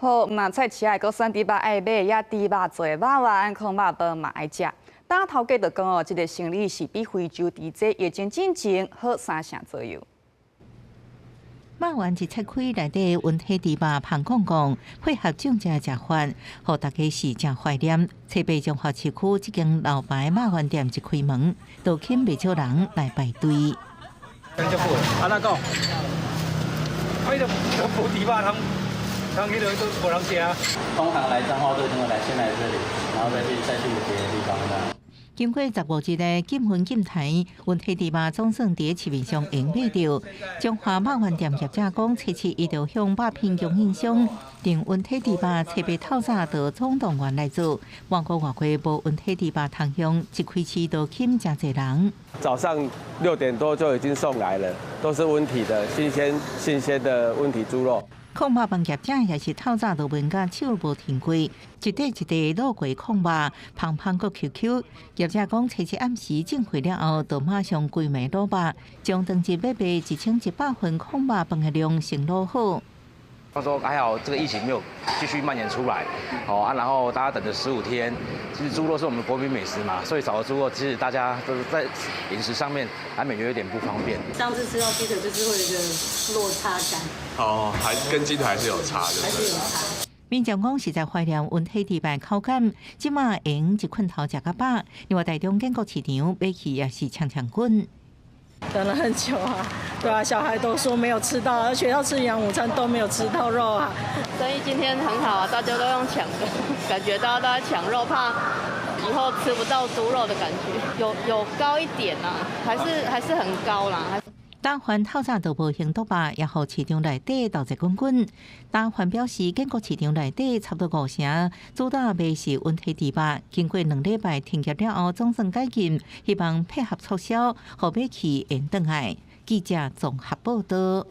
鋪，若菜市仔閣選豬肉愛買，也豬肉做的肉丸、炕肉飯嘛愛食。但頭家就講哦，這个生理是比非洲佇這疫情進前好三成左右。肉丸一切開，內底溫體豬肉芳講講，配合種植食法，予大家是誠懷念。初八彰化市區這間老牌肉圓店一開門，就吸引袂少人來排隊。按怎講？啊，伊就無豬肉通，通彼个都無人食。通常來彰化都一定會來先來這裡，然後再去別的地方的。經過15日的禁煙禁台，溫體豬肉總算佇市面上會買著。彰化肉圓店業者講，初七伊就向肉品供應商訂溫體豬肉，初八透早就總動員來做。半個外過無溫體豬肉通用，一開市就吸引誠濟人。早上6點多就已經送來了，都是溫體的新鮮新鮮的溫體豬肉。炕肉飯業者也是透早就賣甲手無停過，一塊一塊滷過炕肉，芳芳閣 Q Q。業者講，初七暗時進貨了後，就馬上規暝滷肉，將當日欲賣1100份炕肉飯的量先滷好。他說還好，這個疫情沒有繼續蔓延出來，好啊，然後大家等着15天。其實豬肉是我們國民美食嘛，所以少了豬肉，其實大家都是在飲食上面難免有點不方便。上次吃到雞腿就是會有一個落差感。哦，還跟雞腿還是有差的。還是有差。民眾講實在懷念溫體豬肉口感，這馬會用一睏頭食較飽。另外，台中建國市場買起也是搶搶滾。等了很久啊，對啊，小孩都說沒有吃到，而且要吃營養午餐都沒有吃到肉啊。生意今天很好啊，大家都用搶的，感覺大家都在搶肉，怕以後吃不到豬肉的感覺，有高一點啊，還是很高啦。大環透早就無閒滷肉，也予市場內底豆濟滾滾。大環表示，建國市場內底差不多五成主打賣是溫體豬肉，經過2禮拜停業了後，總算解禁，希望配合促銷，予買氣會轉來。記者綜合報道。